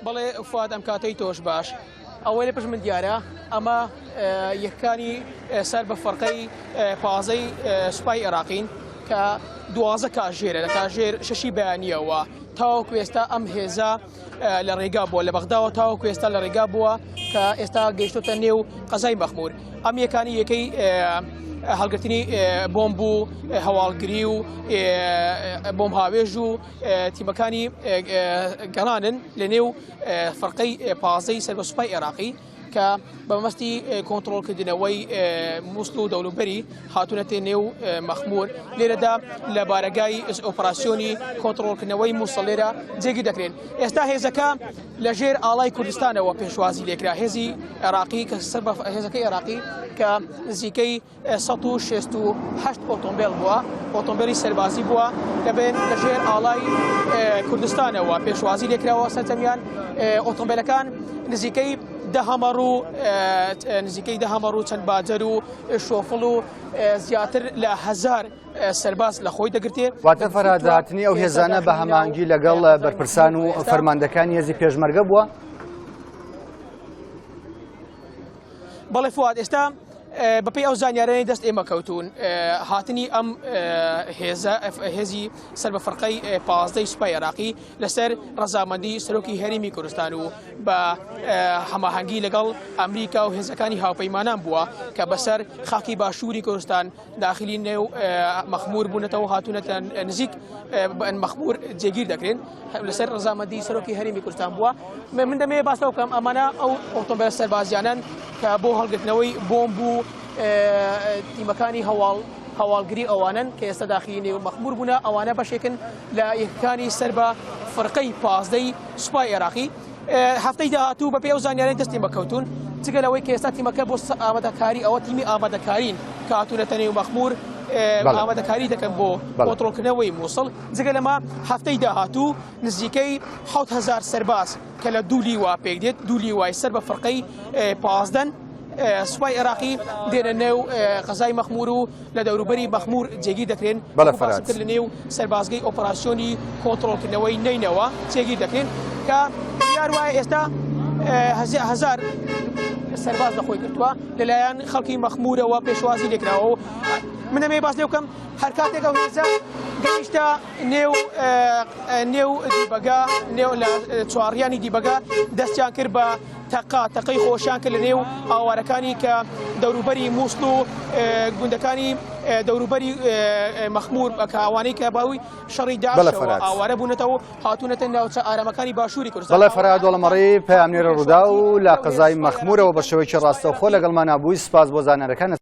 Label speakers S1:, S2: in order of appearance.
S1: بەڵێ فواد ئەم کاتەی تۆش باش. ئەوەی لە پشت من دیارە ئەمە یەکانی سەر بە فەرقەی پازەی سوپای عێراقین کە دوازە کاژێرە لە کاژێر شەشی بەیانیەوە تاوەکو ئێستا ئەم هێزە لە ڕێگا بووە لە بەغداوە تاوەکو ئێستا لە ڕێگا بووە کە ئێستا گەیشتۆتە نێو قەزای مەخمور ئەم یەکانی یەکەی هەڵگرتنی بۆمب و هەواڵگری و بۆم هاوێژ و تیمەکانی گەڕانن لە نێو فەرقەی پازەی سەر بە سوپای عێراقی کە بە مەبەستی کۆنتڕۆڵکردنەوەی مووسڵ و دەوروبەری هاتوونەتە نێو مەخمور لێرەدا لە بارەگای ئۆپەراسیۆنی کۆنتڕۆڵکردنەوەی مووسڵ لێرە جێگیر دەکرێن ئێستا هێزەکە لە ژێر ئاڵای کوردستانەوە پێشوازی لێکرا هێزی عێراقی کە سەر بە هێزەکەی عێراقی کە نزیکەی 168 ئۆتۆمبێل بووە ئۆتۆمبێلی سەربازی بووە دەبێن لەژێر ئاڵای کوردستانەوە پێشوازی لێکراوە سەرجەمیان ئۆتۆمبیلەکان نزیکەی دەهەمەڕ و نزیکەی دەهەمەڕ و چەند باجەر و شۆفڵ و زیاتر لە هزار سەرباز لە خۆی دەگرتێ
S2: واتە فەراداتنی ئەو هێزانە بە هەمانگی لەگەڵ بەرپرسان و فەرماندەکانی هێزی پێشمەرگە بووە
S1: بەڵێ فواد ئێستا بەپێی ئەو زانیارانەی دەست ئێمە کەوتون هاتنی ئەم هێزە هێزی سەر بە فڕقەی پازدەی سوپای عێراقی لەسەر ڕەزامەندی سەرۆکی هەرێمی کوردستان و بە هەماهەنگی لەگەڵ ئەمریکا و هێزەکانی هاوپەیمانان بووە کە بەسەر خاکی باشووری کوردستان داخلی نێو مەخمور بوونەتەوە هاتوونەتە نزیک مەخمور جێگیر دەکرێن لەسەر ڕزامەندی سەرۆکی هەرێمی کوردستان بووە من دەمەوێت باس لەوە بکەم ئەمانە ئەو ئۆتۆمبیل سەربازیانەن کە بۆ هەڵگرتنەوەی بۆمب و تیمەکانی هەواڵ هەواڵگری ئەوانن کە ئێستا داخلی نێو مەخمور بوونە ئەوانە بەشێکن لە یەکەکانی سەر بە فرقەی پازدەی سوپای عێراقی هەفتەی داهاتوو بەپێی ئەو زانیارانەی دەستیم بەکەوتوون، جگە لەوەی کە ئێستا تیمەکە بۆ ئامادەکاری ئەوە تیمی ئامادەکارین کە هاتوونەتە نێو مەخموور ئامادەکاری دەکەن بۆ کۆنتڕۆڵکردنەوەی مووسڵ، جگە لەمە هەفتەی داهاتوو نزیکەی 7000 سەرباز کە لە دوو لیوا پێکدێت، دوو لیوای سەر بە فرقەی پازدەن سوپای عێراقی دێنە نێو قەزای مەخموور و لە دەوروبەری مەخموور جێگیر دەکرێن،
S2: بەڵێ
S1: وەکو
S2: فەرهاد.
S1: باسم کرد لە نێو سەربازگەی ئۆپەراسیۆنی کۆنتڕۆڵکردنەوەی نەینەوا جێگیر دەکرێن کە بڕیار وایە ئێستا هەزار سەرباز لە خۆی گرتووە لەلایەن خەڵکی مەخموورەوە پێشوازی لێکراوە و من ئەمەوێ باس لێ بکەم هەر کاتێک ئەو هێزە گەیشتە نێو نێو دیبەگە نێو لە چوارڕیانی دیبەگە دەستیان کرد بە تەقە تەقەی خۆشیان کرد لە نێو ئاوارەکانی کە دەوروبەری مووسڵ و گوندەکانی دەوروبەری مەخمور کە ئەوانەی کە بەهۆی شەڕی داعشەوە ئاوارە بوونەتەوە و هاتوونەتە ناوچە ئارامەکانی باشووری کوردستان.
S2: بەڵێ فەرهاد دۆڵەمەڕی پەیامنێری ڕووداو لە قەزای مەخمورەوە بە شێوەیەکی ڕاستەوخۆ لەگەڵمانا بووی سوپاس بۆ زانیاریەکانت.